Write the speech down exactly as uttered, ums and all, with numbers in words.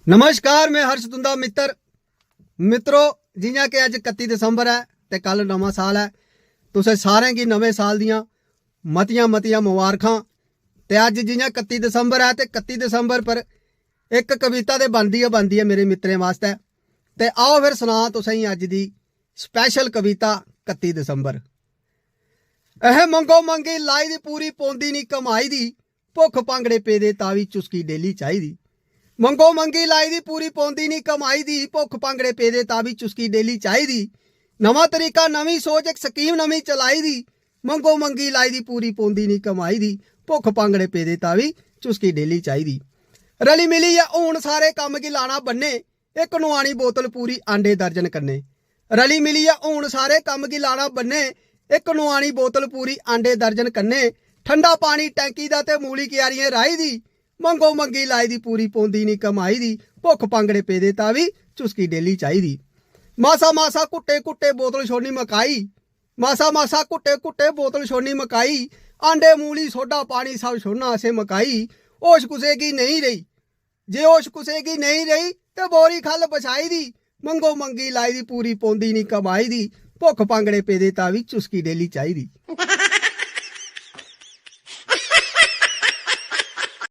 नमस्कार, में हर्ष तुंदा मित्तर। मित्रो, जियां कि अज्ज कत्ती दिसंबर ऐ ते कल नमां साल ऐ, तुसें सारें गी नमें साल दियां मतियां मतियां मुबारखां। ते अज्ज जियां कत्ती दिसंबर ऐ ते कत्ती दिसंबर पर इक कविता ते बनदी गै बनदी ऐ मेरे मित्तरें वास्तै। ते आओ फिर सनां तुसेंगी अज्ज दी स्पैशल कविता कत्ती दिसंबर। अहें मंगो मंगी लाई दी पूरी पौंदी नी कमाई दी, भुक्ख भांगड़े पेदे तावी चुस्की डेली चाहिदी। मंगो मंगी लाई दी पूरी पौंदी नी कमाई दी, भुक्ख भांगड़े पेदे तावी चुस्की डेली चाहिदी। नमां तरीका, नमीं सोच, इक स्कीम नमीं चलाई दी। मंगो मंगी लाई दी पूरी पौंदी नी कमाई दी, भुक्ख भांगड़े पेदे तावी चुस्की डेली चाहिदी। रली मिलियै हून सारे कम्म गी लाना बन्ने, इक नुआनी बोतल पूरी आंडे दर्जन कन्नै। रली मिलियै हून सारे कम्म गी लाना बन्ने, इक नुआनी बोतल पूरी आंडे दर्जन कन्नै। ठंडा पानी टैंकी दा ते मूली क्यारियें राही दी, मंगो मंगी लाई दी पूरी पौंदी नी कमाई दी, भुक्ख भांगड़े पेदे तावी चुस्की डेली चाहिदी। मासा मासा घुट्टे घुट्टे बोतल छोड़नी मकाई, मासा मासा घुट्टे घुट्टे बोतल छोड़नी मकाई, आंडे मूली सोडा पानी सब छोड़ना असें मकाई। होश कुसै गी नेईं रेही, जे होश कुसै गी नेईं रेही ते बोरी खल्ल बछाई दी, मंगो मंगी लाई दी पूरी पौंदी नी कमाई दी, भुक्ख भांगड़े पेदे तावी चुस्की डेली चाहिदी।